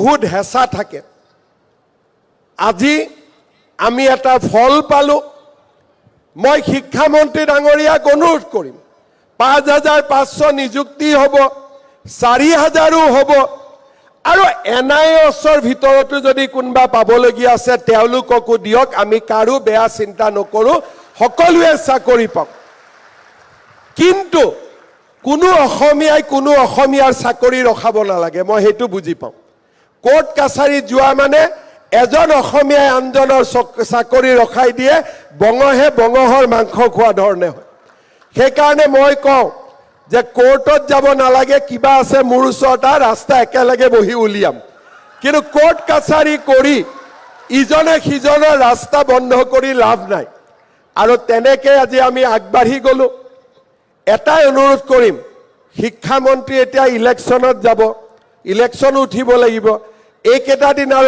বহুত হেঁচা থাকে। আজি আমি এটা ফল পালোঁ। মই শিক্ষামন্ত্ৰী ডাঙৰীয়াক অনুৰোধ কৰিম, 5500 নিযুক্তি হ'ব, 4000ৰো হ'ব আৰু এনআইএছৰ ভিতৰতো যদি কোনোবা পাবলগীয়া আছে, তেওঁলোককো দিয়ক। আমি কাৰো বেয়া চিন্তা নকৰোঁ, সকলোৱে চাকৰি পাওক। কিন্তু কোনো অসমীয়াই কোনো অসমীয়াৰ চাকৰি ৰখাব নালাগে, মই সেইটো বুজি পাওঁ। কোৰ্ট কাছাৰী যোৱা মানে এজন অসমীয়াই আনজনৰ চাকৰি ৰখাই দিয়ে, বঙহে বঙহৰ মাংস খোৱা ধৰণে হয়। সেইকাৰণে মই কওঁ যে কোৰ্টত যাব নালাগে, কিবা আছে মোৰ ওচৰত আহ, ৰাস্তা একেলগে বহি উলিয়াম। কিন্তু কোৰ্ট কাছাৰী কৰি ইজনে সিজনৰ ৰাস্তা বন্ধ কৰি লাভ নাই। আৰু তেনেকে আজি আমি আগবাঢ়ি গ'লো। এটাই অনুৰোধ কৰিম, শিক্ষামন্ত্ৰী এতিয়া ইলেকশ্যনত যাব, ইলেকশ্যন উঠিব লাগিব, এইকেইটা দিন আৰু